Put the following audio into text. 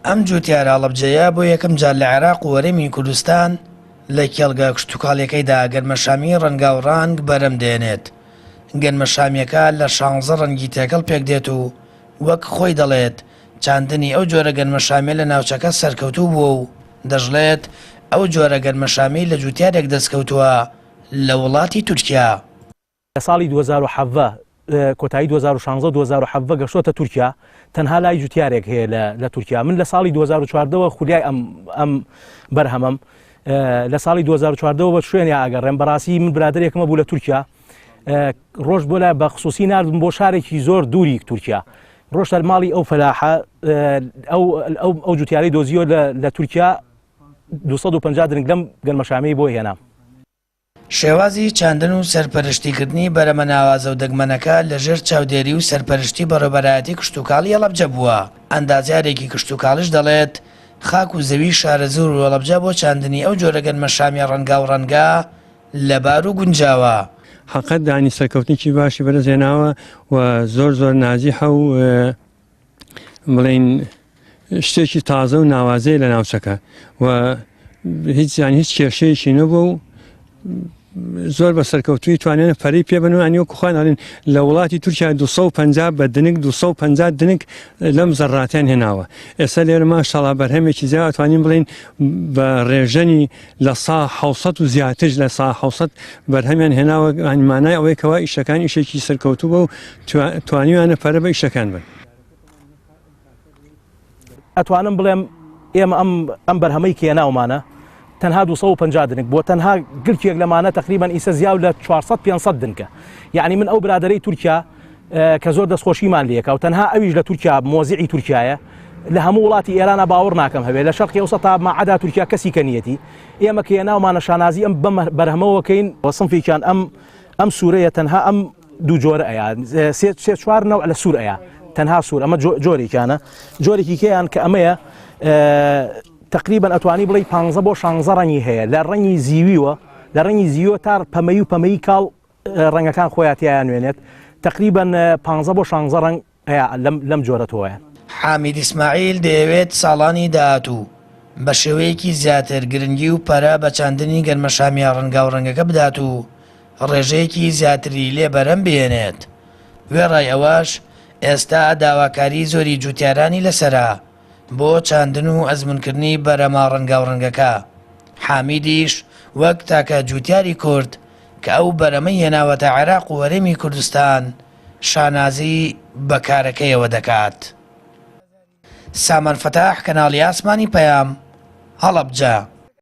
ئەم جووتیارە هەڵەبجەیە بۆ یەکەم جار لە عێراق و هەرێمی کوردستان لە کێڵگە کشتوکاڵیەکەیدا گەنمەشامی ڕەنگاوڕەنگ بەرهەم دێنێت. گەنمەشامیەکە لە شانزە ڕەنگی تێکەڵ پێکدێت و وەک خۆی دەڵێت، چاندنی ئەو جۆرە گەنمەشامیە لە ناوچەکە سەرکەوتوو بووە و دەشڵێت، ئەو جۆرە گەنمەشامیەی لە جووتیارێک دەستکەوتووە لە وڵاتی تورکیا. لە ساڵی 2017 کۆتایی 2016 و 2017 گەشتۆتە تورکیا تەنها لای جوتیارێک هەیە لە تورکیا من لە ساڵی 2014ەوە خولیای ئەم ئەم بەرهەمەم لە ساڵی 2014ەوە بە شوێنیا ئەگەڕێم بەڕاستی من برادێکمە بوو لە تورکیا ڕۆژ بۆ لای بە خصوصی ناردم بۆ شارێکی زۆر دووری تورکیا ڕۆژتە ماڵی ئەو فەلاحە ئەو ئەو جوتیاری دۆزیەوە لە تورکیا 250 درنگ لەم گەنمەشامی بۆ هێنام. شێوازی چاندن و سەرپەرشتیکردنی بەرەمە ناوازە و دەگمەنەکە لەژێر چاودێری و سەرپەرشتی بەڕێوبەرایەتی کشتوکاڵی هەڵەبجە بووە، ئەندازیارێکی کشتوکاڵیش دەڵێت، خاک و زەوی شارەزوور و هەڵەبجە بۆ چاندنی ئەو جۆرە گەنمەشامییە ڕەنگاوڕەنگە لەبار و گونجاوە. حەقەت دانی سەرکەوتنێکی باشی بەدەست هێناوە و زۆر زۆر ناجیحە و بڵێین شتێکی تازە و ناوازەیە لە ناوچەکە و هیچ یان هیچ کێشەیەکی نەبوو و زۆر بە سەرکەوتوی توانیان پەرەی پێ بن و ئەنی وەکو خۆیان ئەڵێن لە وڵاتی تورکیا 250 بە دنک 250 دنک لەم زەڕاتیان هێناوە ئێستا لێرە ماشاڵا بەرهەمێکی زیاد توانین بڵین بە ڕێژەنی لە سا 600 و زیاتر لە سا 600 بەرهەمیان هێناوە مانای ئەوەی کەوا ئیشەکان ئیشێکی سەرکەوتوو بە و توانیویانە پەرە بە ئیشەکان بن. ئەتوانم بڵێم ئێمە ئەم ئەم بەرهەمەی کە هێناومانە تەنها 250 دنک بۆ تەنها گلکێک لەمانە تقریبا ئیسە زیاو لە 400 500 دنکە یعنی من ئەو برادەرەی تورکیا کە زۆر دەستخۆشیمان لێکا و تەنها ئەویش لە تورکیا مۆزیعی تورکایە لە هەموو وڵاتی ئێرانە باوەڕ ناکەم هەبێ لە شەرقی ئەوسەتا ماعەدا تورکیا کەسی کە نیەتی ئێمە کە هێناومانە شانازی ئەم بەم بەرهەمەوە کەین صنفێکیان ئەم ئەم سوورەیە تەنها ئەم دوو جۆرە ئەیا سێ سێ چوار نەوع لە سوور ئەیا تەنها سوور ئەمە جۆرێکیانە جۆرێکی کەیان کە ئەمەیە تقریبا ئەتوانی بڵێ 15 بۆ 16 ڕەنگی هەیە لە ڕەنگی زیویوە لە ڕەنگی زیوە تا پەمەی و پەمەی کاڵ ڕەنگەکان خۆیان تیایا نوێنێت تقریبا 15 بۆ 16 ڕەنگ هەیە لەم لەم جۆرە تۆوەیە. حامید ئیسماعیل دەیەوێت ساڵانی داهاتوو بە شێوەیەکی زیاتر گرنگی و پەرە بە چاندنی گەنمەشامییە ڕەنگاوڕەنگەکە بدات و ڕێژەیەکی زیاتری لێ بەرهەم بهێنێت، وێڕای ئەوەش ئێستا داواکاری زۆری جوتیارانی لەسەرە بۆ چاندن و ئەزموونکردنی بەرهەمە ڕەنگاوڕەنگەکە، حامیدیش وەک تاکە جوتیاری کورد کە ئەو بەرهەمەی هێناوەتە عێراق و هەرێمی کوردستان شانازی بە کارەکەیەوە دەکات. سامان فەتاح، کەناڵی ئاسمانی پەیام، هەڵەبجە.